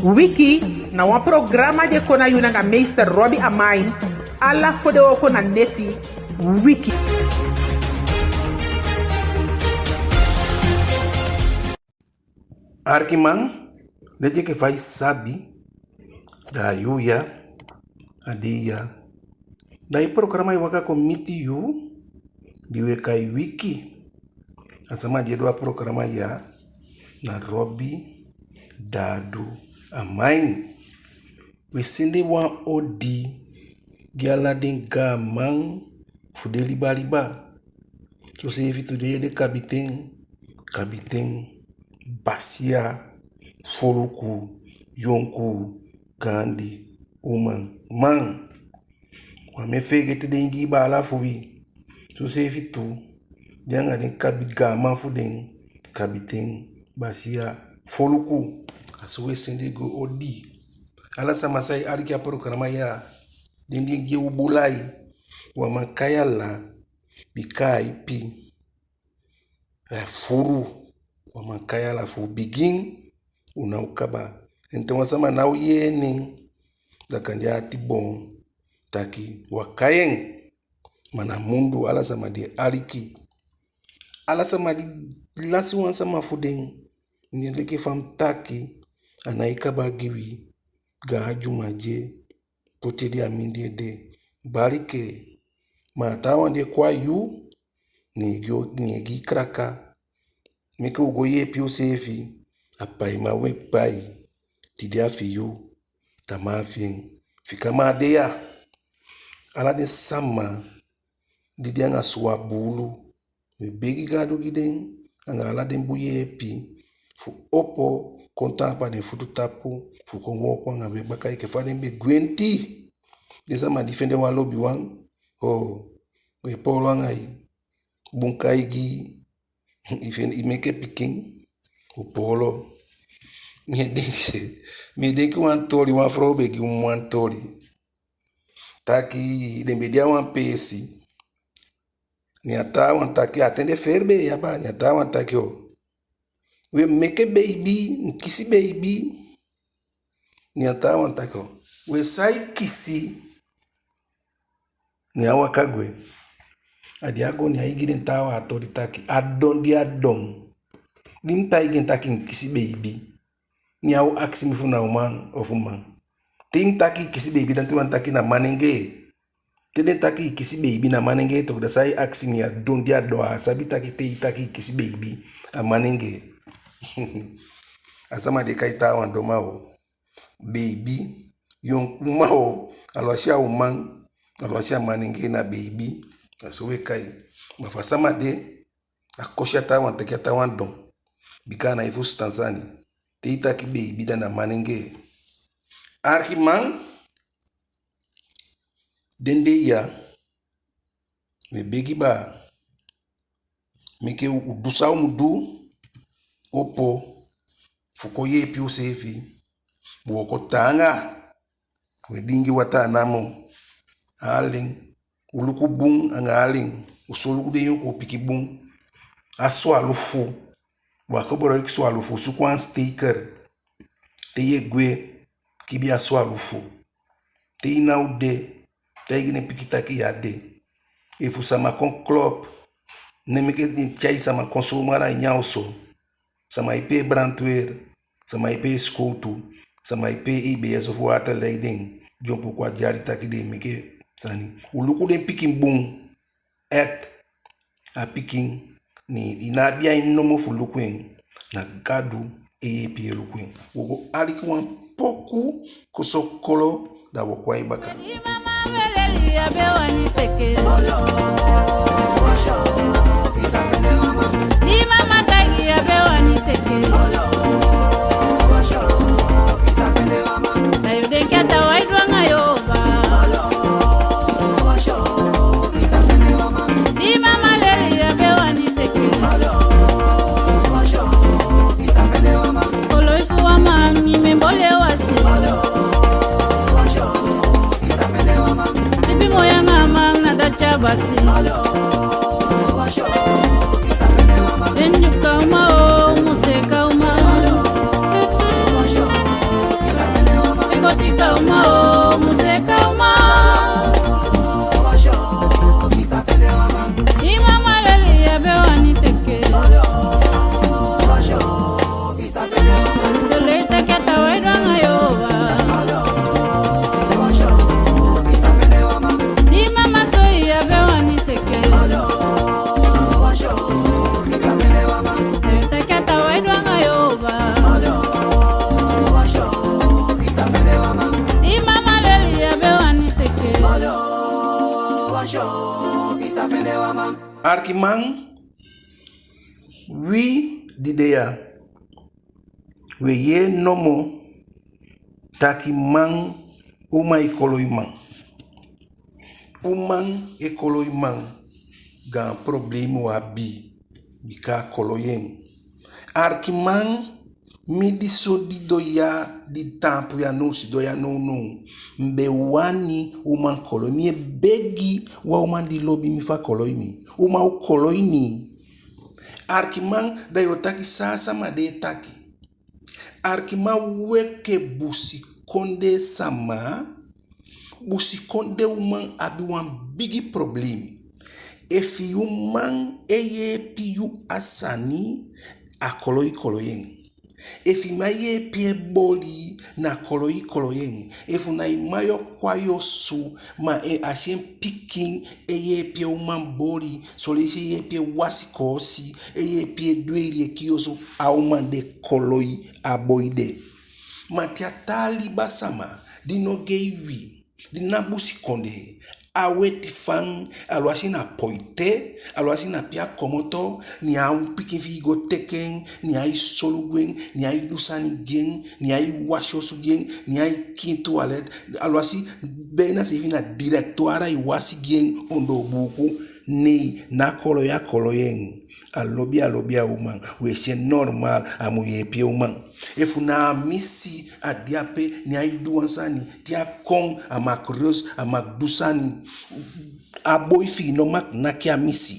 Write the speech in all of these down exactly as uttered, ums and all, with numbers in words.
Wiki na wan programa di e kon na yu nanga meester Robbie Amain, ala fodewooko na neti. Wiki. Arkiman, leti enke fa i sabi, da a yuu ya, a dei ya, da i programa e waka kon miti yu, di u e kai Wiki. A sama di e du a programa ya na Robbie Dadu Amain. U e sende wan odi gi ala den gaaman fu den liba liba. Soseefi tu den ede kabiten, kabiten, basiya, foluku, yonkuu, gaandi, uman, man. U á mu e feegete den Ingii baala fu wi. Soseefi tu, den anga den kabi- gaaman fu den, kabiten, basiya, foluku. A so u e sende go odi. Ala sama sa e aliki a programa ya, den di e gi u bun lai, u á man kai ala, bika a ipi. A fuu, u á man kai ala fu u bigin, u ná o kaba. En te wan sama ná o yee nen, da kande a ati boon taki u á kai en. Ma na mundu ala sama di e aliki, ala sama di lasi wan sama fu den, mi e denki fa mi taki, a nái kaba gi wi. Gaan dyuma di e poti ede a mindii ede, bali ke. Ma a taawan di e kon a yu, ne en gi- ne en gi kraka. Meke u go yeepi useefi. A paiman u e pai, tide a fi yu, tamaa a fi en. Fika man a de ya. Ala den sama di de anga suwa buulu, u e begi Gadu gi den, anga ala den bun yeepi, fu opo kon taampu a den futu tapu, fu kon wooko anga u e baka enke fa den be gwenti. Den sama di fende wan lobiwan, oo, u e poolo anga i, bun kai gi i, i fende- i meke pikin, u poolo. Mi e denki, mi e denki wan toli, wan frow be gi mi wan toli. Taki den be de a wan peesi. Ne a taawan taki, a ten de feri be e aba, ne a taawan taki, oo, u e meke beibi, u kisi beibi. Ne a taawan taki, oo, u e sai kisi. Ne a waka gwe. A di a go, ne ai gi den taawan a toli taki, a don di a don, di mi taigi en taki u kisi beibi, ne a o akisi mi fu na uman ofu man. Te i taki i kisi beibi, da den wani taki na manengee. Te den taki i kisi beibi na manengee toch, da san ai akisi mi? A don di a don, a sabi taki te i taki i kisi beibi, a manengee. A sama di e kai taawan donman oo, beibi, yonkuu uman oo, alwasi a uman, alwasi a manengee, na beibi. A so u e kai. Ma fu a sama de, a kosi a taawan taki a taawan don, bika a nái fusutan sani. Te i taki beibi, da na manengee. Arkiman, den dei ya, mi e begi baa, meke u du san u mu du, opo fu kon yeepi useefi. U wooko taanga, u e diingi wataa namo. Alen, u luku bun anga alen, u solugu den yonkuu pikin bun. A swalufu, u á koboloiki swalufu, suku wan steker. Te yu e gwe, kibii a swalufu. Te i ná o de, taigi den pikin taki yu á de. Efu sama kon klop, ná meke den tyai sama kon zomaar a ini a osu. Sama e pee brandweer, sama e pee sikowtu, sama e pee E B S ofu waterleiding, dyonbo kon a dyali taki den e meke sani. U luku den pikin bun. Echt, a pikin, ne i ná abi a ini nomo fu luku en, na Gadu e yeepi yu e luku en. U o go aliki wan poku kosokolo, da u o kon a i baka. Arkiman, wi di de ya, we yee nomo taki man, uman e koloi man. Uman e koloi man. Gaan problema u abi, bika a koloi en. Arkiman, mi di so didon ya, di taampu ya now, sidon ya nownow, mi be wani uman koloi. Mi e begi wan uman di lobi mi fu a koloi mi. Uman, u koloi mi. Arkiman, da yu o taki san a sama de e taki. Arkiman, wi enke busikondee sama, busikondee uman abi wan bigi problem. Efu yu man e yeepi yu a sani, a koloi i koloi en. Efu i man e yeepi en boli, na koloi i koloi en. Efu na i man yu o kon a yu osu, ma a si en pikin e yeepi en uman boli, son leisi e yeepi en wasi koosi, e yeepi en dweili e kii osu, a uman de koloi a boi de. Ma te a taa liba sama di no gei wi, di na busikondee, a weti fan, alwasi na poite, alwasi na pe a komoto, ne a pikin fi i go teke en, ne ai solugu en, ne ai du sani gi en, ne ai wasi osu gi en, ne ai kiin tuwalet, alwasi, beina seefi na directoire ai wasi gi en ondoo buuku. Nei, na koloi a koloi en. A lobi a lobi a uman, we si en normaal, a mu yeepi en uman. Efu na a misi a de ape, ne ai du wan sani, te a kon, a mag rus, a mag du sani. A boi fi i no mag naki a misi.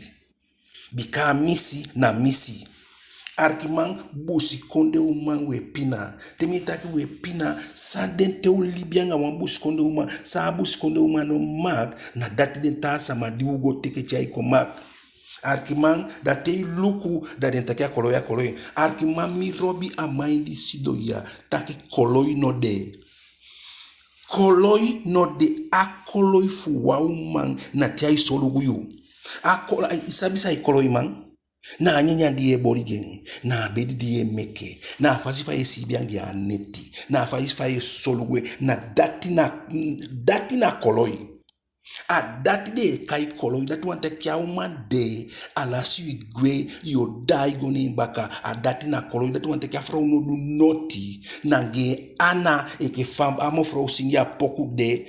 Bika a misi na misi. Arkiman, busikondee uman we pina. Te mi e taki we pina, san den te u libi anga wan busikondee uman, san a busikondee uman no mag, na dati den taa sama di u go teke tyai kon mag. Arkiman, da te i luku, da den taki a koloi, a koloi. Arkiman, mi lobi a man di sidon ya taki koloi no de. Koloi no de. A koloi fu wan uman na te ai solugu yu. A kolo-, i sabi san i koloi man? Na a nyanyan di yu e boli gi en, na a bedi di yu e meke, na a fasi fa yu e siibi anga en a neti, na a fasi fa yu e solugu en, na dati na, dati na koloi. A dati den e kai koloi. Dati wani taki a uman de, alwasi i gwe, yu o daai go ne en baka. A dati na koloi. Dati wani taki a frow no du noti. Na anga en ana, enke fa a mevrouw singi a poku de,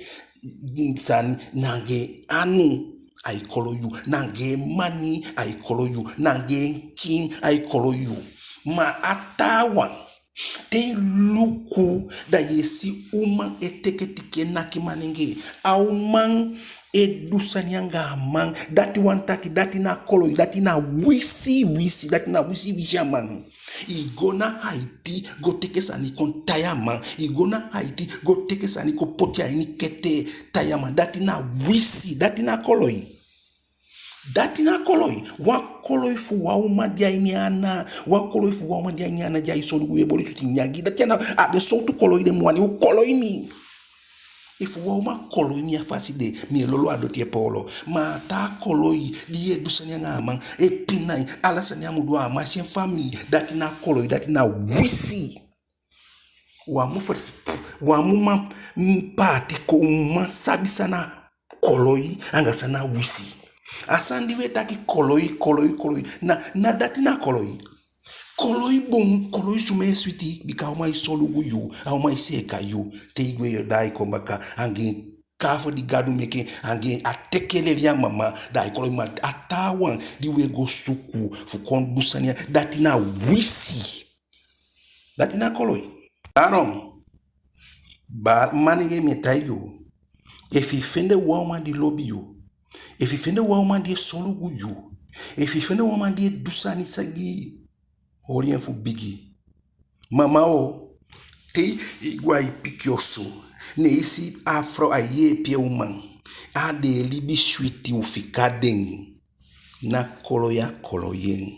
sani, na anga en anu ai koloi yu. Na anga en mani ai koloi yu. Na anga en kiin ai koloi yu. Ma a taawan, te i luku, da yu e si uman e teke tiki e naki manengee. A uman e du sani anga a man. Dati wani taki, dati na koloi, dati na wisiwisi, dati na wisiwisi a man. I go na Haiti go teke sani kon tai a man. I go na Haiti go teke sani kon poti a ini kete tai a man. Dati na wisi, dati na koloi. Dati na koloi. Wan koloi fu wan uman di a ini en ana. Wan koloi fu wan uman di a ini en ana di ai solugu yu, e boli switi nyan gi. Dati a na, a den sowtu koloi den mi wani. U koloi mi. Efu wan uman koloi mi a fasi de, mi e lolo a doti e poolo. Ma a taa koloi di yu e du sani anga a man, e pina en, ala sani a mu du, a man si en famii, dati na koloi, dati na wisi. Wan mu fes-, wan mu man, mm, paati kon, u man sabi san na koloi anga san na wisi. A sani di we taki koloi, koloi, koloi, na, na dati na koloi. Koloi bun, koloi sumee switi, bika a uman e solugu yu, a uman e seeka yu. Te i gwe yu o daai kon baka anga en kaafu di Gadu meke, anga en a teke leli a mama, da ai koloi. Ma a taawan di we go suku fu kon du sani ya, dati na wisi. Dati na koloi. Daarom, baa manengee, mi e taigi u, efu i fende wan uman di lobi yu, efu i fende wan uman di e solugu yu, efu i fende wan uman di e du sani san gi yu, oli en fu bigi. Mama o, te i go a i pikin osu, ne i si a frow á e yeepi en uman, a den e libi switi, u fika den. Ná koloi a koloi en.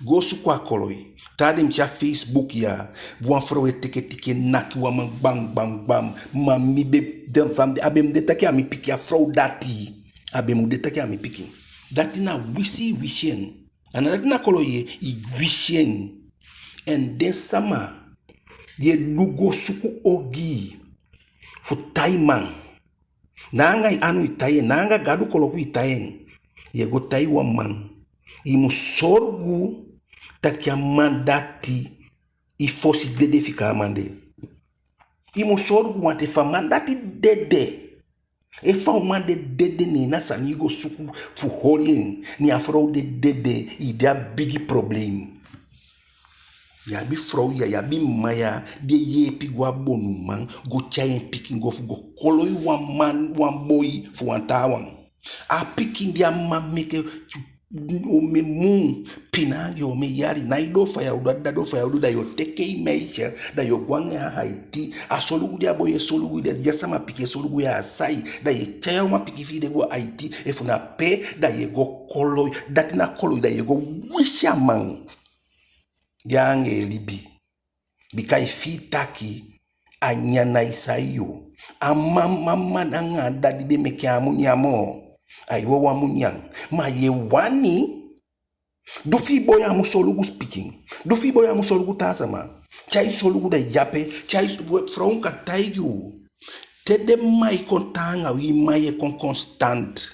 Go suku a koloi. Taa dei mi si a Facebook ya, wan frow e teke tiki e naki wan man gbam, gbam, gbam. Ma mi be, den fa mi de, a be mu de taki a mi pikin, a frow dati. A be mu de taki a mi pikin. Dati na wisi i wisi en. A ná dati na koloi, i wisi en. En den sama di e du go suku ogii fu tai man. Ná anga i anu i tai en, ná anga Gadu koloku i tai en. Ye go tai wan man. I mu solugu taki a man dati, i fosi dede fika a man de. I mu solugu, want efu a man dati dede, efu a uman de dede, ne na sani i go suku fu holi en, ne a frow de dede, i de a bigi problem. Yu abi frow ya, yu abi mma ya, di e yeepi go a bonuman, go tyai en pikin go fu go koloi wan man, wan boi fu wan taawan. A pikin di a mma meke omen mun, pina anga en omen yali, na i doo fa yu o du, a dda doo fa yu o du, da yu o teke i meisje, da yu o go anga en a Haiti. A solugu di a boi e solugu, da a sama pikin e solugu ya a sai, da yu e tyai a uman pikin fi i de go a Haiti, efu na pe, da yu e go koloi, dati na koloi, da yu e go wisi a man di anga en e libi. Bika i fii taki a nyan nái sai yu. A man, a man anga a dda di be meke en á mu nyan moo. Ai wawan mu nyan. Ma ye wani, du fi i boi á mu solugu pikin. Du fi i boi á mu solugu taa sama. Tyai solugu, da i de ape. Tyai, frow, mi kan taigi u. Te den man e kon tan anga wi, i man e kon constant.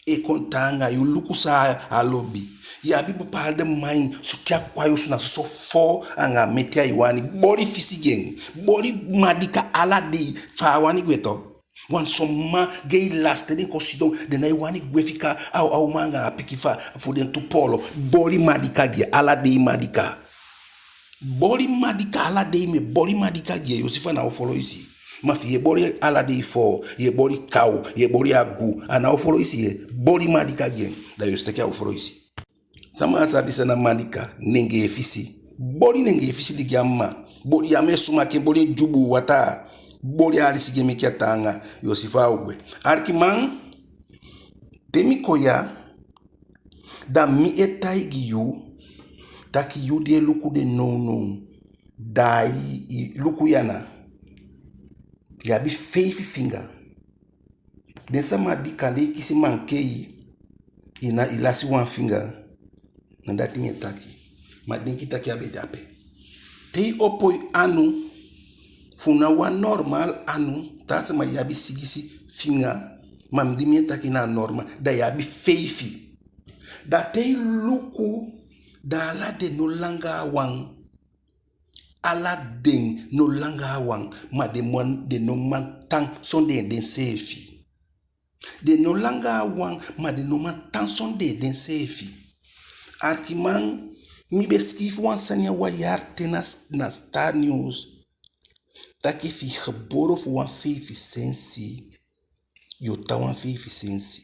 E kon tan anga yu, luku san a lobi. Yu abi bepaalde man, so te a kon a yu osu na soso foo anga meti ai wani. Boli fisi gi en. Boli madika ala dei fa a wani gwe to. Want son mma gei lasti, te den kon sidon, den nái wani gwe fika a, a uman anga a pikin fa, fu den tu poolo. Boli madika gi en, ala dei madika. Boli madika ala dei, mi e boli madika gi en, yu o si fa a ná o foloisi. Ma fi ye boli ala dei foo, ye boli kaw, ye boli agu, a ná o foloisi ye. Boli madika gi en, da yu o si taki a o foloisi. Sama á sabi san na madika, nengee fisi. Boli nengee fisi ligi a mma. Boli, yu á mu e sumake en, boli en dyubu wataa. Boli alisi gi en meke a taanga, yu o si fa a o gwe. Alikiman, te mi kon ya, da mi e taigi yu taki yu di e luku den nownow, da i, i luku ya na, yu abi feifi finga. Den sama di kande i kisi mankei, i na, i lasi wan finga. Na dati mi e taki. Ma denki taki a be de ape. Te i opo i anu, fu na wan normaal anu, taa sama, i abi sigisi finga, ma di mi e taki na normaal, da i abi feifi. Da te i luku, da ala den no langa a wan. Ala den no langa a wan, ma den man, den no man tan sondee denseefi. Den no langa a wan, ma den no man tan sondee denseefi. Alikiman, mi be sikiifi wan sani a wan yali ten na, na Star News. Taki efi i gebore fu wan feifi sensi, yu o tan wan feifi sensi.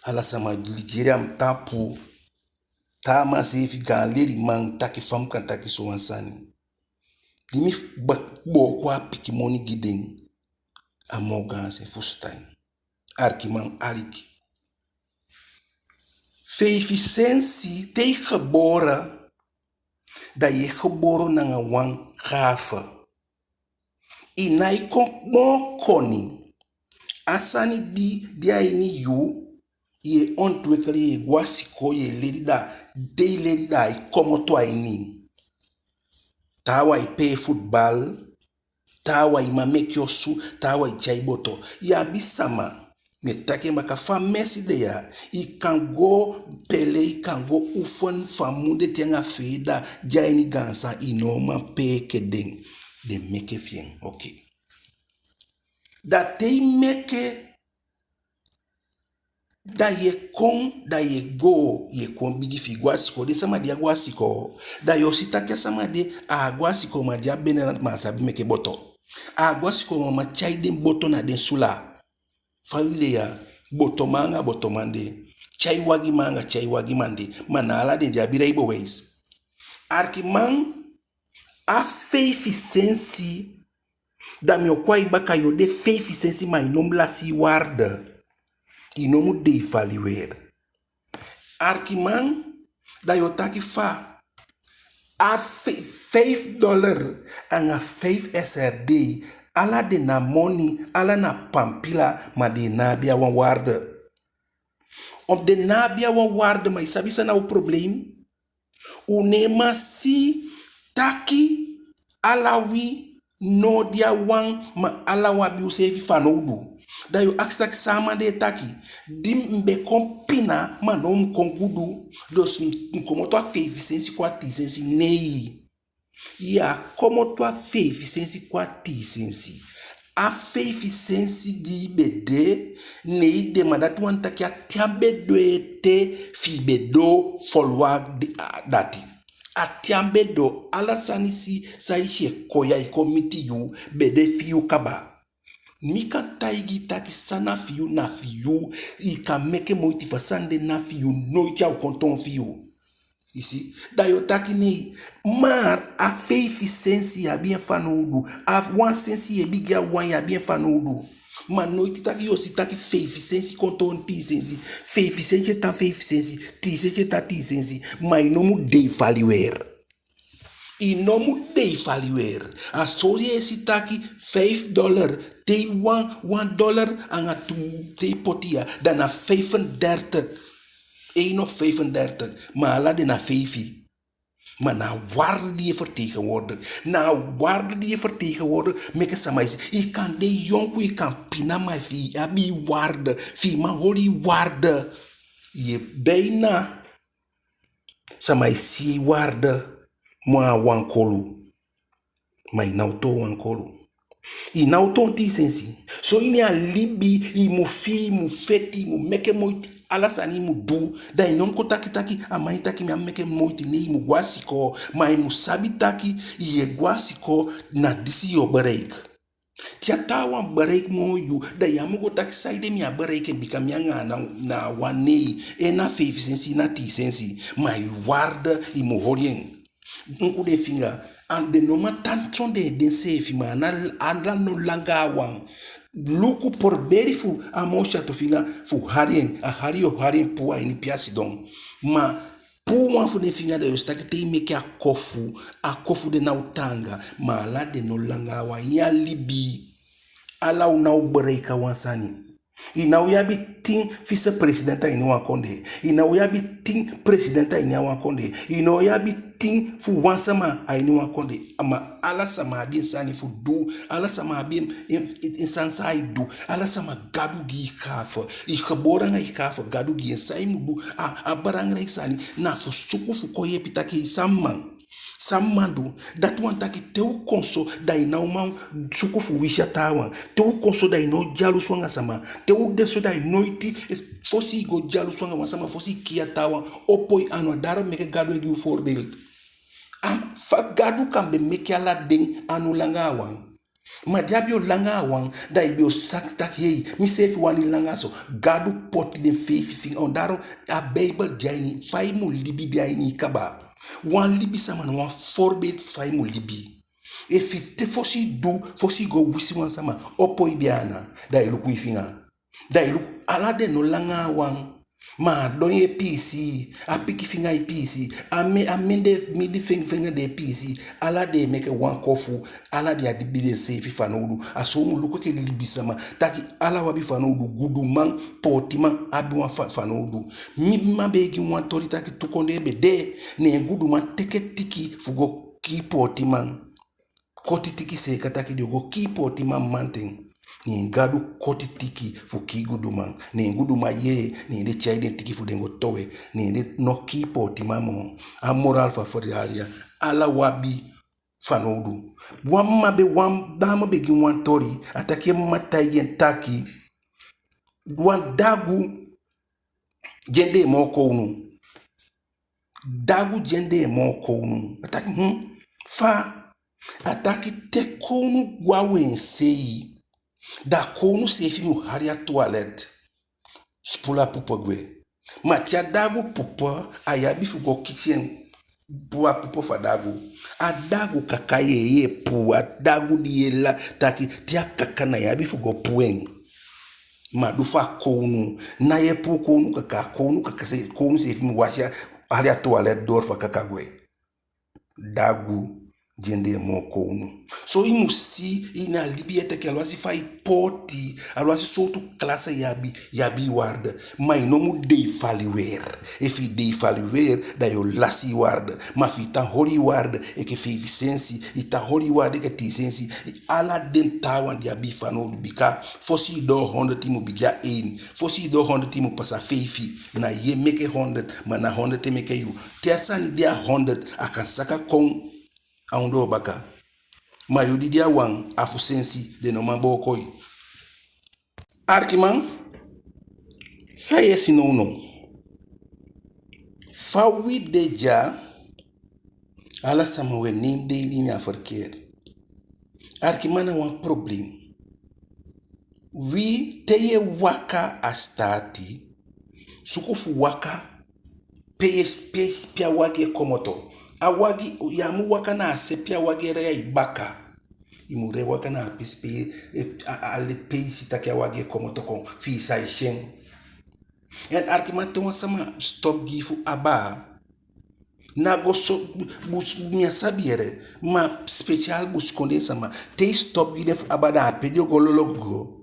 Ala sama, ligeli a mi tapu. Taa man seefi, gaan leliman, taki fa mi kan taki sowan sani. Di mi f-, ba-, booko a pikin moni gi den, a moo gaan se fusutan. Alikiman, aliki. Feifi sensi, te i gebore, da ye gebore nanga wan gave. I nái kon moo koni. A sani di, di a ini yu, ye ontwikkel, ye go a sikoo, ye leli, da te i leli, da ai komoto a ini. Taawan e pee futbal, taawan e man meke osu, taawan e tyai boto. Yu abi sama, mi e taki en baka, fa mi e si de ya, i kan go pele, i kan go oefen fu a munde te anga feeda, di a ini gaan sani, i no man pee enke den. Den meke fi en, oké. Da te i meke, da ye kon, da ye go, ye kon bigi fi i go a sikoo. Den sama di á go a sikoo, da yo si taki a sama de, a á go a sikoo, ma di a Beneland, ma a sabi meke boto. A á go a sikoo, ma a man tyai den boto na den sula. Fa yu de ya, botoman anga botoman de, tyaiwagiman anga tyaiwagiman de, ma na ala den di abi rijbewijs. Alikiman, a feifi sensi, da mi o kon a i baka, yo de feifi sensi, ma i no mu lasi i waarde. I no mu devalueer. Arkiman, da yu o taki fa. A fi-, feifi dollar anga feifi S R D, ala den na moni, ala na pampila, ma den ná abi a wan waarde. Of den ná abi a wan waarde, ma i sabi san na u probleem? U ná e man si taki ala wi no de a wan, ma ala wi abi useefi fanowdu. Da yu o akisi taki san a man de e taki, di mi be kon pina, ma now mi kon gudu, dus mi komoto a feifi sensi kon a tii sensi. Nei. Yu á komoto a feifi sensi kon a tii sensi. A feifi sensi di i be de, ne i de, ma dati wani taki a ten á be doo ete fi i be doo foluwa dati. A ten á be doo, ala sani san i si e kon ya e kon miti yu, be de fi yu kaba. Mi kan taigi i taki san na fi yu, na fi yu. I kan meke moiti fu a sani de, na fi yu, noiti a o kon toon fi yu. I si? Da yu o taki nei, maar a feifi sensi yu abi en fanowdu. A wan sensi yu e bigin a wan yu abi en fanowdu. Ma noiti taki yu o si taki feifi sensi kon toon tii sensi. Feifi sensi e tan feifi sensi, tii sensi e tan tii sensi. Ma i no mu devalueer. I no mu devalueer. A so yu e si taki feifi dollar, te i wan, wan dollar anga tu, te i poti ya, da na vijfendertig. Een op vijfendertig, ma ala den na feifi. Ma na a waarde di yu e vertegenwoordig. Na a waarde di yu e vertegenwoordig meke sama e si. I kan de yonku, i kan pina, ma fi i abi i waarde, fi i man holi i waarde, yu e bijna, sama e si i waarde moo a wan kolu. Ma i ná o toon wan kolu. I ná o toon tii sensi. So ini a libi, i mu fii, i mu feti, i mu meke moiti, ala sani i mu du. Da i no mu kon taki taki, a man e taki mi á mu meke moiti, nei, i mu go a sikoo. Ma i mu sabi taki, yu e go a sikoo, na disi yu o bereik. Te a taawan bereik moo yu, da yu á mu go taki saide mi á bereik en, bika mi anga en na, na wan, nei. En na feifi sensi, na tii sensi. Ma i waarde, i mu holi en. Luku den finga, en den no man tan sondee denseefi, ma a ná, ala no langa a wan. Luku, proberi fu a moo syatu finga fu hali en, a hali yu o hali en puu a ini pe a sidon. Ma puu wan fu den finga, da yu o si taki te i meke a kofu, a kofu de ná o taanga, ma ala den no langa a wan. Ini a libi, ala u ná o bereik a wan sani. I ná o abi tin vicepresident a ini wan kondee. I ná o abi tin president a ini a wan kondee. I ná o abi tin fu wan sama a ini wan kondee. Ma ala sama abi en sani fu du. Ala sama abi en, en, en sani san ai du. Ala sama Gadu gi i gave. I geboren anga i gave, Gadu gi en. San i mu du, a, a belangrijk sani na fu suku fu kon yeepi taki san mi man. San mi man du, dati wani taki te u kon so, da i ná o man suku fu wisi a taawan. Te u kon so, da i ná o dyalusu anga sama. Te u de so, da i noiti, eh, fosi i go dyalusu anga wan sama, fosi i kii a taawan, opo i anu. A daarom meke Gadu e gi u voorbeeld. A fa Gadu kan be meke ala den anu langa a wan. Ma di a be o langa a wan, da i be o sa taki, hei, miseefi wani langa so. Gadu poti den feifi finga. Daarom a Beibel de a ini, fa i mu libi de a ini kaba. Wan libisama na wan voorbeeld fa i mu libi. Efu te fosi i du, fosi i go wisi wan sama, opo i be ana, da i luku i finga. Da i luku, ala den no langa a wan. Ma a don e piisii, a pikin finga e piisii, a me, a mende, midi fen-, finga de e piisii, ala den e meke wan kofu, ala den abi denseefi fanowdu. A so u mu luku enke libisama, taki ala u abi fanowdu, guduman, pootiman abi wan fa-, fanowdu. Mi mma be e gi wan toli taki tu kondee be de, ne guduman teke tiki fu go kii pootiman. Koti tiki seeka taki den o go kii pootiman mamanten. Ne Gadu koti tiki fu kii guduman. Ne guduman yee, ne den tyai den tiki fu den go towe. Ne den no kii pootiman moo. A moraal fu a verhaal ya, ala u abi fanowdu. Wan mma be, wan dame be gi wan toli, a taki en mma taigi en taki, wan dagu di en de moo kownu. Dagu di en de moo kownu. A taki, hmm, fa? A taki te kownu go a wensei, da kownu seefi mu hali a toilet, sipulu a pupu gwe. Ma te a dagu pupu, a abi fu go kisi en, puu a pupu fu a dagu. A dagu kaka yee, yee puu, a dagu di e la, taki te a kaka na i abi fu go puu en. Ma du fu a kownu, na yu e puu kownu kaka, a kownu kaka se, kownu seefi mu wasi a, hali a toilet door fu a kaka gwe. Dagu, di en de moo kownu. So i mu si, ini a libi yu e teke, alwasi fa i pooti, alwasi sowtu klase i abi, i abi i waarde. Ma i no mu devalueer. Efu i devalueer, da yu o lasi i waarde. Ma fi i tan holi i waarde enke feifi sensi, i tan holi i waarde enke tin sensi, ala den taawan di abi i fanowdu, bika fosi i doo honderd i mu bigin a één. Fosi i doo honderd i mu pasa feifi. Na yu e meke honderd, ma na honderd e meke yu. Te a sani de a honderd, a kan saka kon a ondoo baka. Ma yu di de a wan, a fu sensi, den no man booko i. Arkiman, san yu e si nownow? Fa wi de ya, ala sama wi e neem de ini a verkeer. Arkiman, na wan probleem. Wi, te yu e waka a sitaati, suku fu waka pe yu e, pe, pe a wagi e komoto. A wagi, yu á mu waka na a se pe a wagi e rei a i baka. I mu rei waka na a pisi pe, eh, a, a, a leti pe i si taki a wagi e komoto kon, fi i sa e si en. En arkiman, te wan sama stop gi i fu abaa, na go so, bus, mi á sabi yee, ma speciaal busikondee sama, te i stop gi den fu abaa, da a pe den o go lolo go.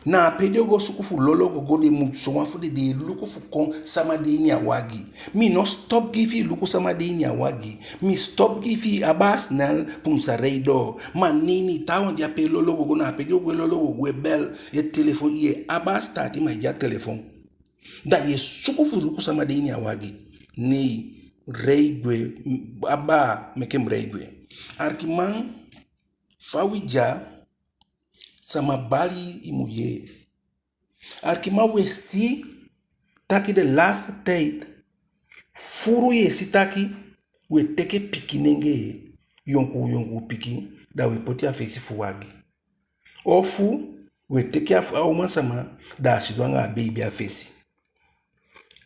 Na a pe den o go suku fu lolo go go, den mu, sowan fu den, den e luku fu kon sama de ini a wagi. Mi no stop gi i fi i luku sama de ini a wagi. Mi stop gi i fi i abaa snel, fu mi sa rei doo. Ma nei, nei, taawan de ape e lolo go go, na a pe den o go e lolo go go e bel, e telefon, yu e abaa sitaati ma i de a telefon. Da yu e suku fu luku sama de ini a wagi. Nei, rei gwe, abaa, meke mi rei gwe. Arkiman, fa wi de ya, sama bali i mu yee. Arkiman, wi e si taki de laatste tijd, fuu yu e si taki wi e teke pikinengee, yonkuu yonkuu pikin, da wi e poti a fesi fu wagi. Ofu wi e teke a, a uman sama, da a sidon anga a beibi a fesi.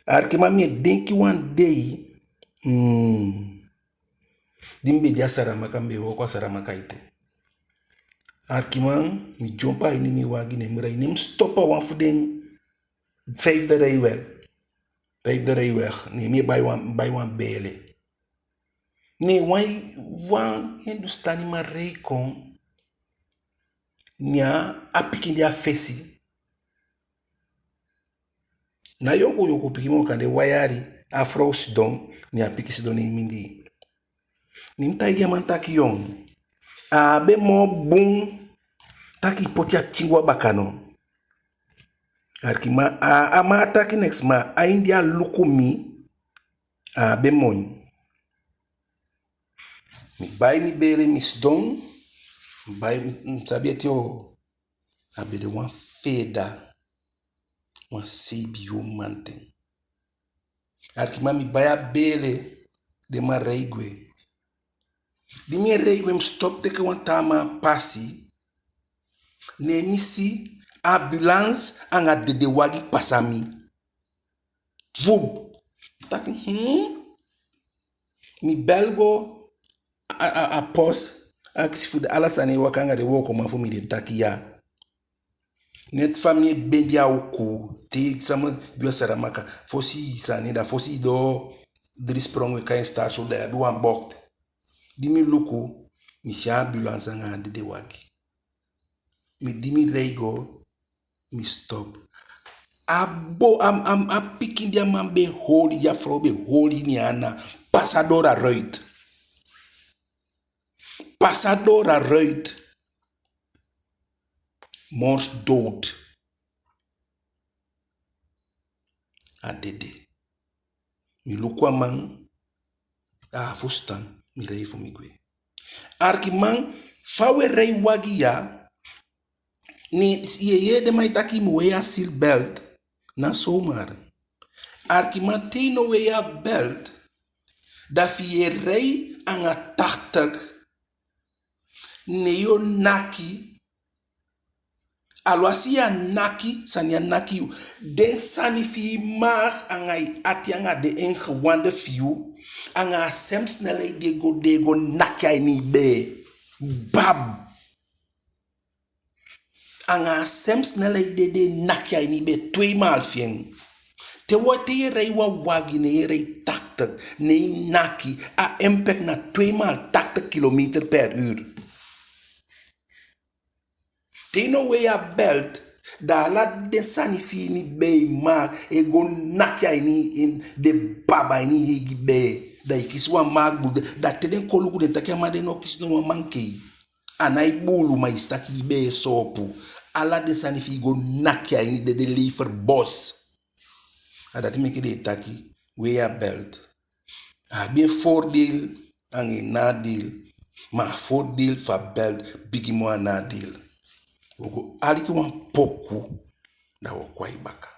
Arkiman, mi e denki wan dei, hmm, di mi be de a Saramaka, mi be wooko a Saramaka ete. Arkiman, mi dyompo a ini mi wagi, ne mi rei, ne mi stop a wan fu den vijfde rijweg. Vijfde rijweg, ne mi e bai wan, bai wan beele. Ne wan, wan Hindustani man rei kon, ne a pikin de a fesi. Na yonkuu yonkuu pikin moo, kande wan yali, a frow sidon, ne a pikin sidon ne en mindii. Ne mi taigi a man taki, yon, a á be moo bun taki i poti a pikin go a baka no. Arkiman, a, a man á taki neks, ma a ini di a luku mi, a á be moi. Mi bai mi beele, mi sidon, mi bai, mi sabi ete o, a be de wan feeda, wan seibi yuu mamanten. Arkiman, mi bai a beele, den man rei gwe. Di mi e rei gwe, mi stop teke wan taa man pasi, ne mi si ambulance anga dede wagi pasa mi. Vup. Taki, hmm? Mi bel go a, a, a post, akisi fu den ala sani e waka anga den wookoman fu mi, den taki ya. Net fa mi e bendi a uku, te sama gwe a Saramaka, fosi i sani, da fosi i doo drie sprong, wi e kai en station, da i abi wan bocht. Di mi luku, mi si a ambulance anga a dede wagi. Mi, di mi rei go, mi stop. A bo, a, a, a pikin di a man be holi, di a frow be holi ini en ana, pasa door a ruit. Pasa door a ruit. Mors dood. A dede. Mi luku a man, a á fusutan, mi rei fu mi gwe. Arkiman, fa wi e rei wagi ya, ne i e yee den man e taki i mu wei a seatbelt, ná zomaar. Arkiman, te i no wei a belt, da fi i e rei anga tachtig, ne yu o naki, alwasi yu á naki, sani á naki yu. Den sani fi i maag anga i ati anga den ingewanden fi yu, anga a sem snelheid di e go, di e go naki a ini i bee. Bab! Anga a sem snelheid de den e naki a ini i bee, tweemaal fi en. Te wan, te yu e rij wan wagi, ne yu e rij tachtig, ne i naki, a impact na tweemaal tachtig kilometer per uur. Te i no wei a belt, da ala den sani fi i ini i bee, i maag, e go naki a ini, ini den baba ini i eigi bee. Da i kisi wan maag buulu. Da te den kon luku, den taki a man de no kisi no wan mankei. A nái buulu, ma i si taki i bee e soopu. Ala den sani fi i go naki a ini, den de lever bos. A dati meke den e taki, wei a belt. A abi en voordeel anga en nadeel, ma a voordeel fu a belt bigi moo a nadeel. Wi o go aliki wan poku, da wi o kon a i baka.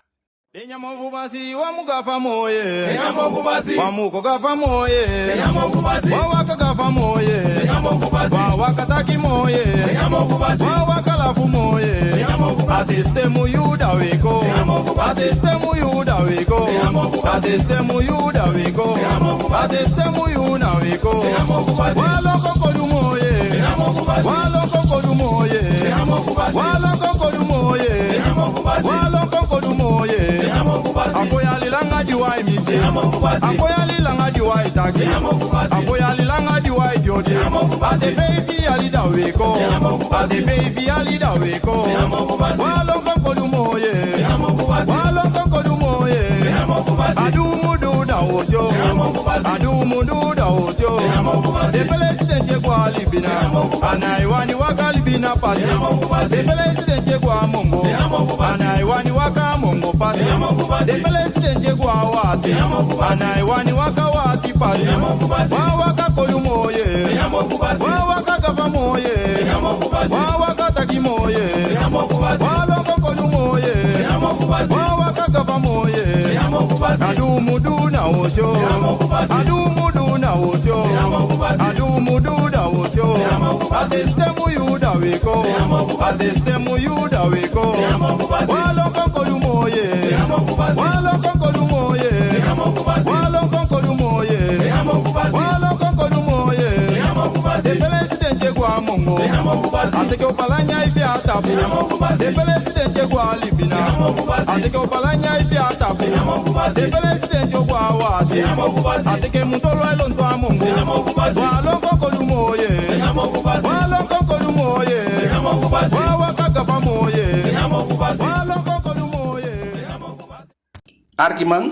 Arkiman,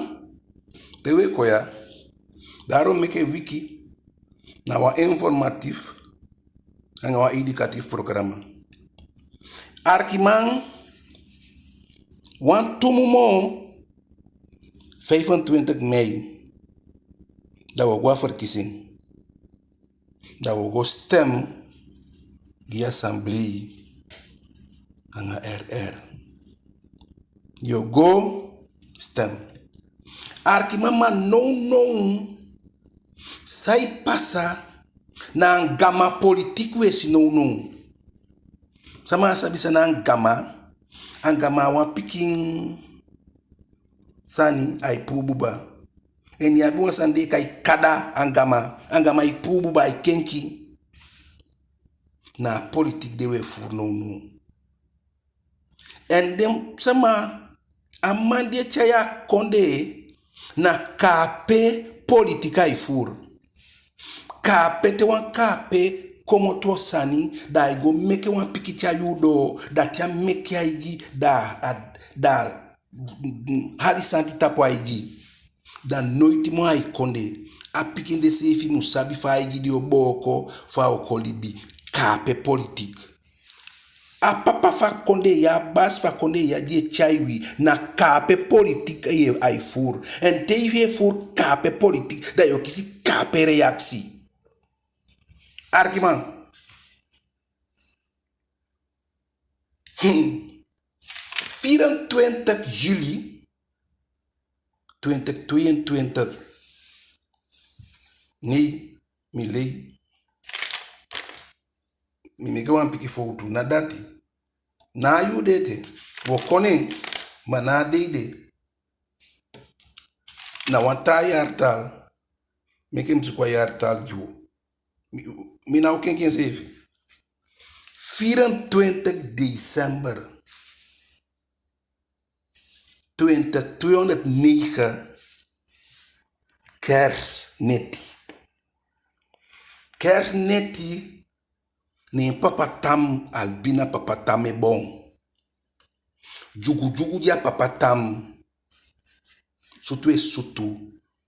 te wi e kon ya, daarom meke Wiki na wan informatief anga wan educatief programa. Arkiman, wan tu mun moo, vijfentwintig mei, da wi o go a verkiezing. Da wi o go stem gi assemblee anga R R. Yu o go stem. Arkiman, ma nownow, san e pasa na anga man politiek wi e si nownow. Sama sabi san na anga man? Anga man a wan pikin sani, ai puu buba. En i abi wan sani den e kai kada anga man. Anga man e puu buba, ai kenki. Na a politiek de wi e fuu nownow. En den sama, a man di e tyai a kondee, na kaape politiek ai fuu. Kaape, te wan kaape komoto sani, da ai go meke wan pikin tyai u doo, da te a meke a eigi, da a, da hali santi tapu a eigi. Da noiti moo ai kondee. A pikin de seefi mu sabi fa a eigi de o booko, fa a o kon libi. Kaape politiek. A papa fu a kondee ya, a basi fu a kondee ya di e tyai wi, na kaape politiek ai, ai fuu. En te i e fuu kaape politiek, da yu o kisi kaape reactie. Arkiman. Hmm. Vierentwintig juli twintig tweeëntwintig. Nee, mi lei. Mi meke wan pikin fowtu, na dati. Na a yuu de ete, wi o kon en, ma na a dei de. Na wan taa jaartal, meke mi suku a jaartal gi u. Mi, mi ná o kenki enseefi. Vierentwintig december twintig tweehonderdnegen, kerst neti. Kerst neti, ne en papa Tam, Albina papa Tam e boon. Dyugudyugu di a papa Tam, sutu e sutu,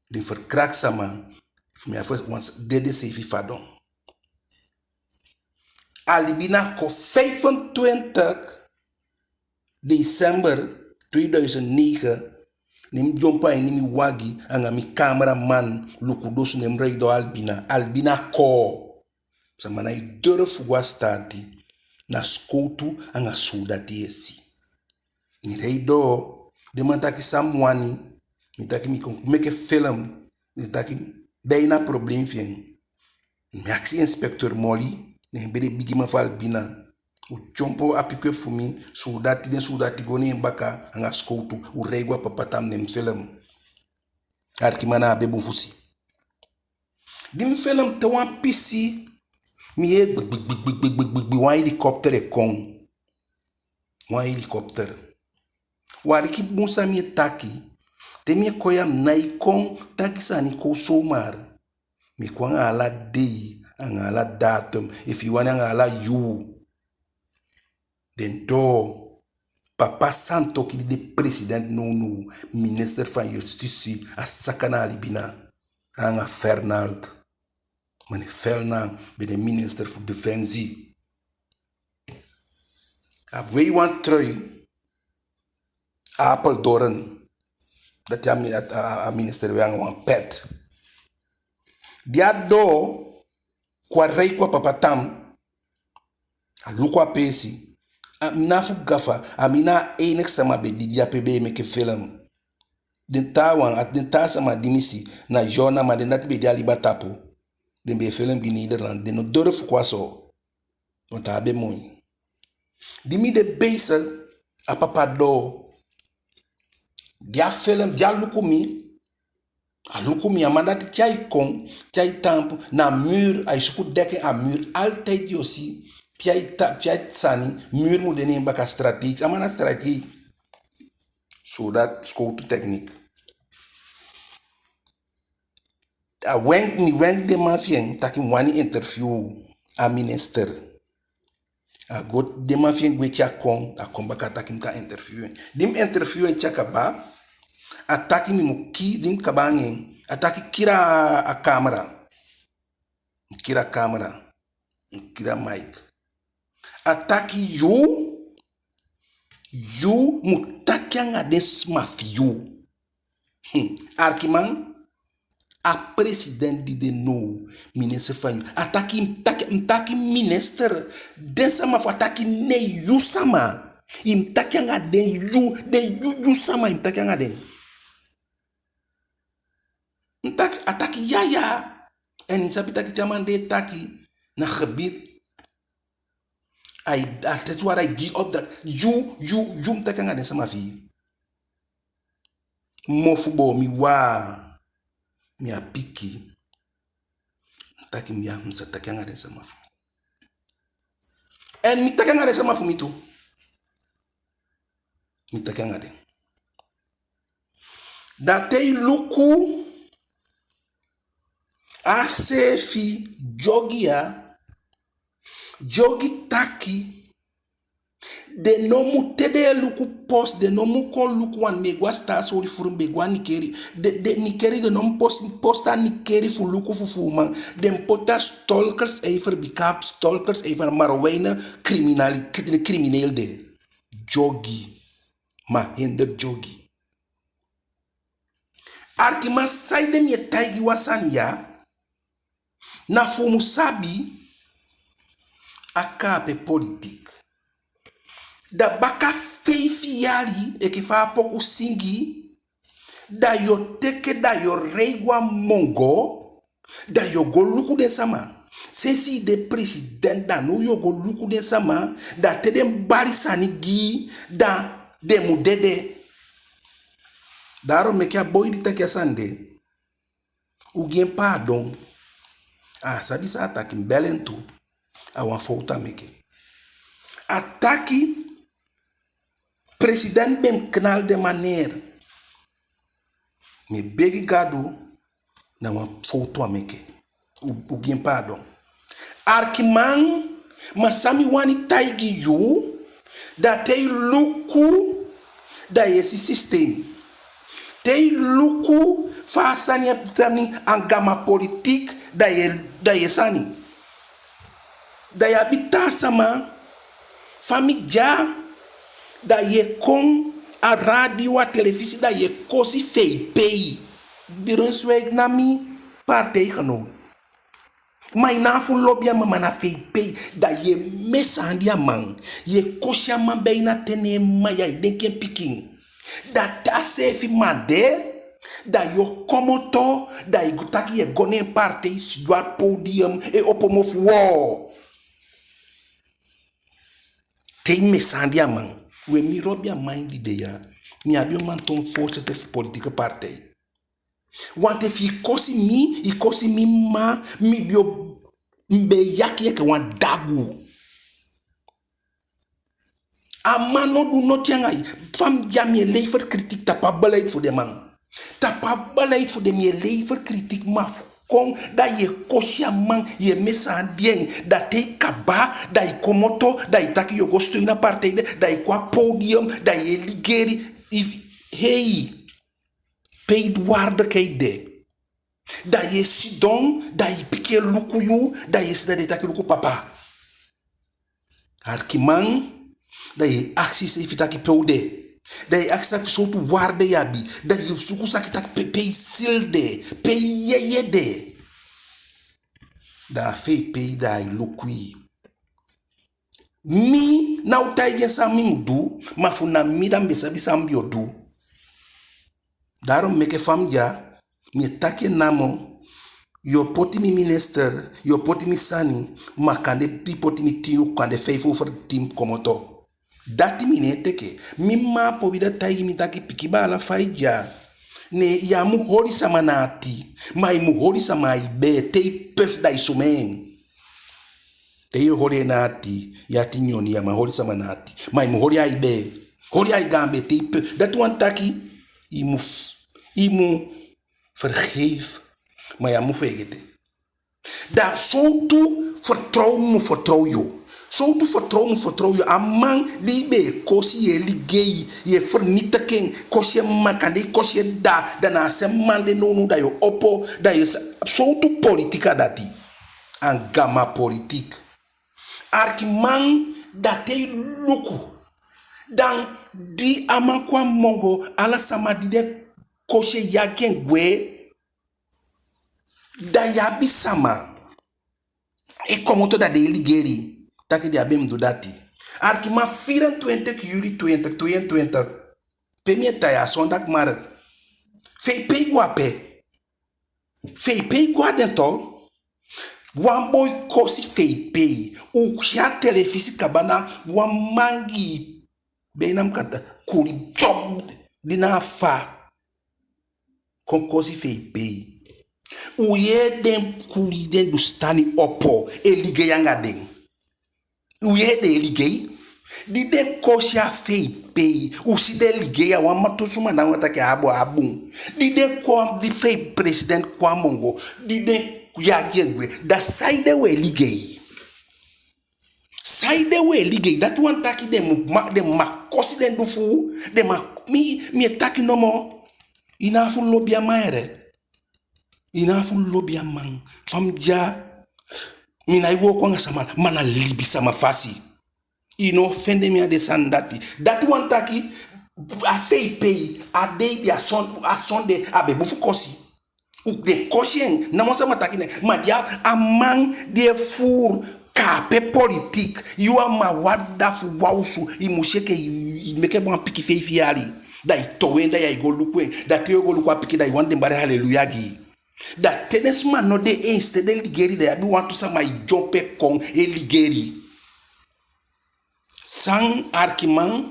den verkracht sama, fu mi a fu wan dede seefi fadon. Albina kon vijfentwintig december tweeduizend negen, ne mi dyompo a ini mi wagi anga mi cameraman Luku Dosu, ne mi rei doo Albina. Albina kon. Sama nái durf fu go a sitaati, na sikowtu anga suudati e si. Mi rei doo, den man taki san mi wani, mi taki mi kon meke film, den taki dan i na problem fi en. Mi akisi inspecteur Moli, ne en be de bigiman fu Albina. U dyompo a pick-up fu mi, suudati, den suudati go ne en baka anga sikowtu, u rei go a papa Tam, ne mi film. Alikiman, na a be bun fu si. Di mi film te wan pisi, mi yee gbi, gbi, gbi, wan helikopter e kon. Wan helikopter. U aliki bun san mi e taki. Te mi e kon ya, mi nái kon taki sani kon zomaar. Mi e kon anga ala dei, anga ala datum, efu i wani anga ala yuu. Den doo, papa Santoki di de president nownow, minister van Justitie, a saka na Albina, anga Fernand. Meneer Fernand be de minister fu Defensie. A wei wan trui, Apeldoorn, dati a mi-, a, a, a minister wei anga wan pet. Di a doo, kon a rei kon a papa Tam, a luku a peesi. A, mi ná fu gafa, a mi na a enige sama be de di ape be e meke film. Den taawan, a den taa sama di mi si, na journalman, den dati be de a liba tapu. Den be e film gi Nederland, den no durf fu kon a so. Want a á be moi. Di mi de bezig, a papa doo. Di a film, di a luku mi, a luku mi, a man dati te ai kon, te ai taampu, na muur, ai suku dekking a muur, altijd yo si, pe ai ta-, pe ai sani, muur mu de ne en baka, strategisch, a man na strategi. Zodat, sikowtu techniek. A wenk, mi wenk den man fi en, taki mi wani interview a minister. A go, den man fi en gwe te a kon, a kon baka, a taki mi kan interview en. Di mi interview en te a kaba, a taki mi mu kii, di mi kaba anga en, a taki kii a camera. Mi kii a camera, mi kii a mic. A taki yu, yu mu taki anga den sama fi yu. Hmm. Alikiman, a president di de now, minister van, a taki, mi taki, mi taki minister, den sama fu, a taki ne yu sama. I mu taki anga den yu, den yu, yu sama, i mu taki anga den. Mi taki, a taki ya, ya. En i sabi taki te a man de e taki, na gebied. Ai, a teti wara ai gi opdracht. Yu, yu, yu mu taki anga den sama fi i. Mofu boo, mi waa, mi á piki. Mi taki mi ya, mi sa taki anga den sama fu mi. En mi taki anga den sama fu mi tu. Mi taki anga den. Da te i luku a seefi Dyogi ya, Dyogi taki, den no mu, te den e luku post, den no mu kon luku wan, mi e go a Staatsolie furu, mi be go a Nickerie. Den, den Nickerie, den no mu post, post a Nickerie fu luku fufuuman. Den poti a stalkers even, bika stalkers even, Marowijnen criminali-, crimineel de. Dyogi. Mahinder Dyogi. Alikiman, saide mi e taigi wan sani ya, na fu u mu sabi, a kaape politiek. Da baka feifi yali, enke fa a poku singi, da yo teke, da yo rei go a Mongo, da yo go luku den sama. Sensi i de president, da now yo go luku den sama, da te den bali sani gi i, da den mu dede. Daarom meke a boi di taki a sani de, u gi en paadon. A á sabi san a taki, mi bel en tu. A wan fowtu a meke. A taki, president be mu knal den man neer. Mi e begi Gadu, na wan fowtu a meke. U, u gi en paadon. Arkiman, ma san mi wani taigi yu, da te i luku, da yu e si systeem. Te i luku fa a sani e sani anga ma politiek, da yu e, da yu e sani. Da yu abi taa sama, fa mi de ya, da yu e kon a radio, a telefisi, da yu e kosi F P I. Brunswijk na mi partijgenoot. Ma i ná a fu lobi a man, ma na F P I. Da yu e mesaandi a man. Yu e kosi a man bijna te ne en mma, ya e denki en pikin. Da te a seefi man de, da yu o komoto, da i go taki yu e go ne en partij, sidon a podium, e opo mofu, woo. Te i mesaandi a man. We, mi lobi a man di de ya. Mi abi en man toon voorzitter fu politieke partij. Want efu i kosi mi, i kosi mi mma, mi be o, mi be e yaki enke wan dagu. A man no du noti anga i. Fa mi de ya, mi e lever kritiek tapu a beleid fu den man. Tapu a beleid fu den mi e lever kritiek, ma fu kon, da yu e kosi a man, yu e mesaandi en, da te i kaba, da i komoto, da i taki yu o go steun a partij de, da i kon a podium, da yu e ligeri, i, hei, pe i waardigheid de. Da yu e sidon, da i pikin e luku yu, da yu e si, da den e taki luku papa. Arkiman, da yu e akisi iseefi taki pe u de. Da yu e akisi taki sowtu waarde yu abi. Da yu e suku saki taki pe, pe i ziel de, pe i yeye de. Da a F P I, da ai luku i. Mi ná o taigi en san mi mu du, ma fu na mi, da mi be sabi san mi be o du. Daarom meke fa mi de ya, mi e taki en namo, yu o poti mi minister, yu o poti mi sani, ma kande i poti mi tin, kande feifi over tin komoto. Dati mi ná e teke. Mi mma Pobida taigi mi taki, pikin baala, fa i de ya, ne yu á mu holi sama na ati, ma i mu holi sama a i bee, te i pef da i sumee en. Te yu e holi en na ati, yu ati nyoni, yu á man holi sama na ati. Ma i mu holi a i bee. Holi a i gaan bee te i pe. Dati wani taki, i mu, i mu vergeef, ma yu á mu feegete. Da sowtu vertrouw mu vertrouw yu. Sowtu vertrouw mu vertrouw yu. A man di i be e kosi, yu e ligei, yu e vernietig en, kosi en mma, kande i kosi en dda, da na a seefi man de nownow, da yu o opo, da yu sa, sowtu politiek a dati. Anga ma politiek. Arkiman, da te i luku, da di a man kon a Mongo, ala sama di den kosi e yagi en gwe, da yu abi sama e komoto da den e ligeri, taki den á be mu du dati. Arkiman, vierentwintig juli twintig tweeëntwintig, pe mi e tan ya, zondagmarkt, F P I go ape. F P I go a den to. Wan boi kosi F P I. U si a telefisi kaba, na wan mangii, bijna mi kan taki kuli, job di na a fa, kon kosi F P I. U yee den kuli, den du sitani opo e ligei anga den. U yee den e ligei. Di den kosi a F P I, u si den ligei, a wan matusu man, da u á taki a bun, a bun. Di den kon, di F P I president kon a Mongo, di den yagi en gwe, da saide u e ligei? Saide u e ligei? Dati wani taki den mu, ma, den mag kosi den du fu u, den mag, mi, mi e taki nomo. I ná a fu lobi a man, yee. I ná a fu lobi a man. Fa mi de ya, mi nái wooko anga sama, ma na libisama fasi. I ná o fende mi a den sani dati. Dati wani taki, a F P I, a dei di a son, a sonde, a be bun fu kosi. U, den kosi en, ná wan sama taki nen, ma di a, a man di e voer kaape politiek, yu a man wada fu wan osu, i mu si enke i, i meke wan pikin feifi yali, da i towe en, da yu e go luku en, da te yu o go luku a pikin, da i wani den bali haleluya gi i. Da te den sama no de eens, te den ligeri, da yu abi wantu sama e dyombo kon e ligeri. San, arkiman,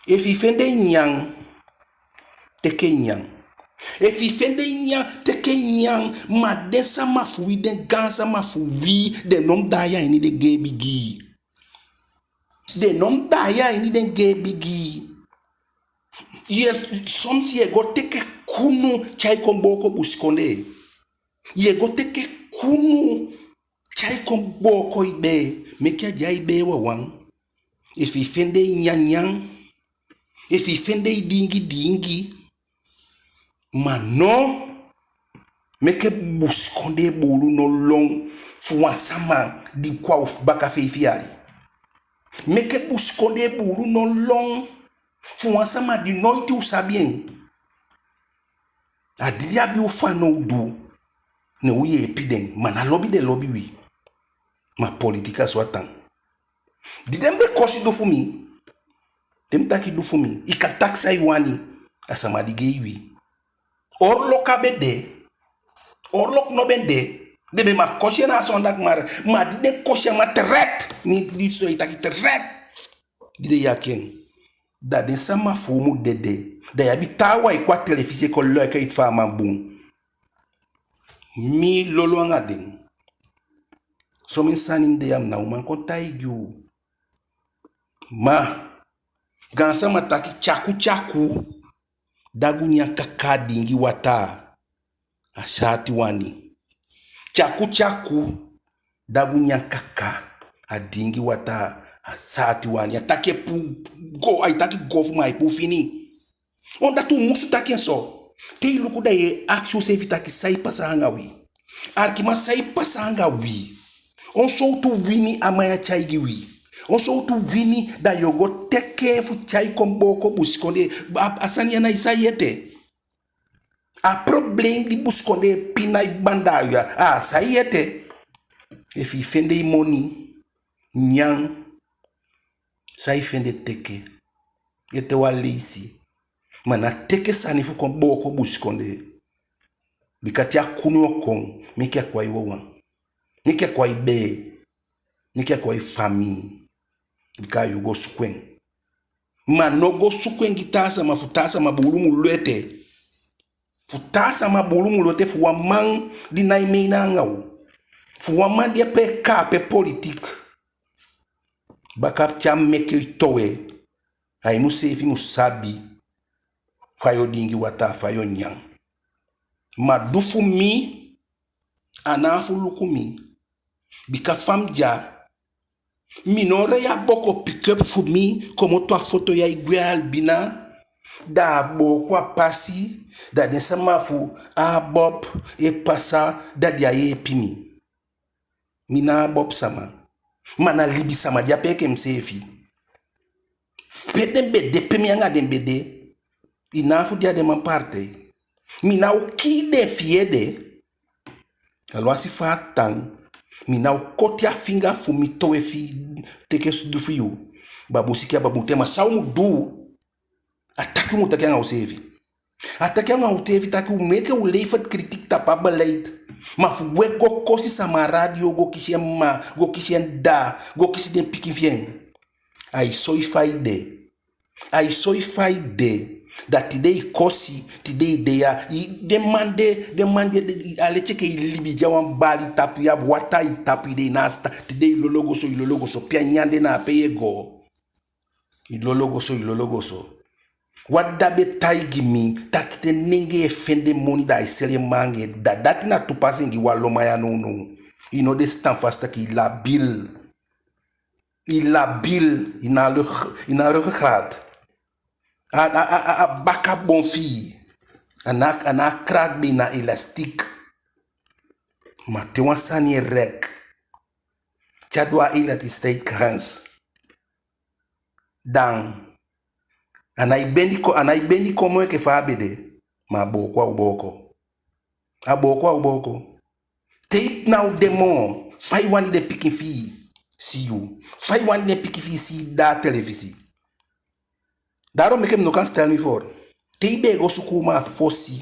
efu i fende nyan, teke nyan. Efu i fende nyan, teke nyan, ma den sama fu wi, den gaansama fu wi, den no mu daai a ini den geebi gi i. Den no mu daai a ini den gee bigi. Ye, soms ye go teke kunu tyai kon booko busikondee. Ye go teke kunu tyai kon booko i bee. Meke a de a i bee wawan. Efu i fende i nyanyan, efu i fende i diingi diingi. Ma no, meke busikondee buulu no lon fu wan sama di kon a u baka feifi yali. Meke busikondee buulu no lon fu wan sama di noiti u sabi en. A di den abi u fanowdu, ne u yeepi den, ma ná lobi den lobi wi. Ma politiki a so a tan. Di den be kosi du fu mi, den be taki du fu mi, i kan taki san i wani, a sama di gei wi. Oorlog á be de, oorlog no be de, den be man kosi en na a zondag, ma, ma di den kosi a man terecht, mi di so e taki terecht, di den yaki en. Da den sama fu u mu dede. Da i abi taawan e kon a telefisi e kon luik uit fa a man bun. Mi lolo anga den. Somen sani mi de ya, mi ná o man kon taigi u. Ma gaansama taki tyaku tyaku, dagu nyan kaka, a diingi wataa, a saati wani. Tyaku tyaku, dagu nyan kaka, a diingi wataa, a saati wani. A taki e puu go, ai taki go fu, ma ai puu fini. Omdat u musu taki en so. Te i luku, da ye akisi useefi taki san e pasa anga wi. Arkiman, san e pasa anga wi? On sowtu wini a man ya tyai gi wi? On sowtu wini da yo go teke fu tyai kon booko busikondee? A, a sani ya na i sai ete. A probleem di busikondee e pina i banda ya, a sai ete. Efu i fende i moni, nyan, san i fende teke, ete wan leisi. Ma ná teke sani fu kon booko busikondee. Bika te a kunu o kon, meke a kon a i wawan. Meke a kon a i bee. Meke a kon a i famii. Bika a yu go suku en. Ma no go suku en gi taa sama fu taa sama buulu mu lon ete. Fu taa sama buulu mu lon ete, fu wan man di nái meina anga u. Fu wan man di e pee kaape politiek. Baka te a meke i towe, a i mu seefi mu sabi fa yo diingi wataa, fa yo nyan. Ma du fu mi, a ná fu luku mi. Bika fa mi de ya, mi no rei a boko pick-up fu mi komoto a foto ya e gwe a Albina, da a booko a pasi, da den sama fu ABOP e pasa, da den á yeepi mi. Mi ná ABOP sama. Ma na libisama di á pee enke miseefi. Pe den be de, pe mi anga den be de, i ná a fu de a den man partij. Mi ná o kii den fi i ede. Aluwasi fa a tan, mi ná o koti a finga fu mi towe fi i teke du fi yu. Babu sikin a babu ten, ma san u mu du? A taki u mu taki anga useefi. A taki anga useefi taki u meke u levert kritiek tapu a beleid. Ma fu gwe go kosi sama a radio, go kisi en mma, go kisi en dda, go kisi den pikin fi en. Ai soi fa i de. Ai soi fa i de. Da tide i kosi, tide i de ya. I, den man de, den man de, de, i, a leti enke i libi de a wan bali tapu, i abi wataa i tapu, i de na a sita. Tide i lolo go so, i lolo go so. Pe a nyan de, na ape ye go. I lolo go so, i lolo go so. Wan dda be taigi mi taki te nengee e fende moni, da ai seli en mma anga en dda. Dati na tu pasi en gi wan lonman ya nownow. I no de standvastig, i labiel. I labiel, i ná rug, i ná ruggengraat. A, a, a, a, a baka bon fi i. A ná, a ná kraakbeen, na elastiek. Ma te wan sani e rek, te a du a elektriciteitsgrens, dan a nái bendi ko, a nái bendi kon moo enke fa a be de, ma a booko a o booko. A booko a o booko. Te i ná o de moo, fa i wani den pikin fi i si yu? Fa i wani den pikin fi i si i dda a telefisi? Daarom meke mi no kan stel mi voor. Te i be e go suku uman a fosi,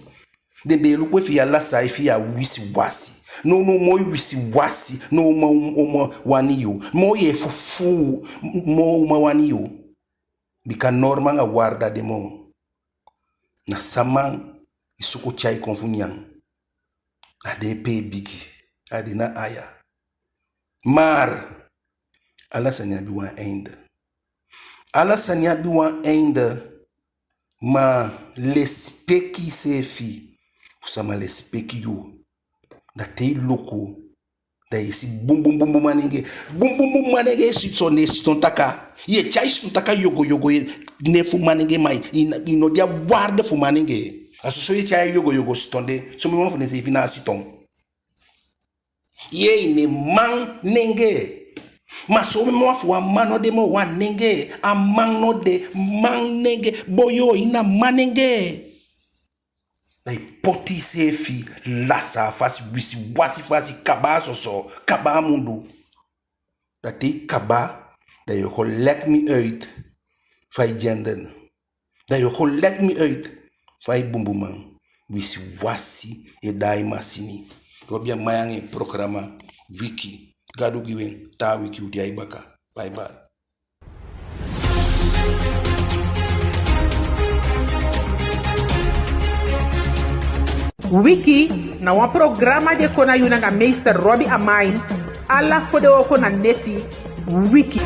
den be e luku efu i a lasi, efu i a wisiwasi. Nownow moo i wisiwasi, moo uman, uman wani yu. Moo i e fufuu, moo uman wani yu. Bika norma anga waarde á de moo. Na san man e suku tyai kon fu nyan. A de pe e bigi, a de na aya. Maar ala sani abi wan einde. Ala sani abi wan einde, ma lesipeki iseefi fu sama lesipeki yu. Da te i luku, da i e si bun bun bun bun manengee. Bun bun bun manengee e siton, e siton taka. I e tyai siton taka yogo yogo, nen fu manengee, ma i, i no de a waarde fu manengee. A soso i e tyai yogo yogo siton de. Somen wan fu den seefi ná a siton. Yee, i ne manengee. Ma somen wan fu u, a man no de moo, wan nengee. A man no de, manengee. Boyo, i na manengee. Da i poti iseefi lasa a fasi, wisiwasi fasi, kaba a soso, kaba a mundu. Da te i kaba, da yo go leg mi uit fa i gender. Da yo go leg mi uit fa i bunbunman. Wisiwasi e daai masini. Robi Amain anga en programa Wiki. Gadu gi u en, taa wiki u de ya baka. Bye bye. Wiki na wan programa di e kon na yu nanga meester Robi Amain, ala fodewooko na neti. Wiki.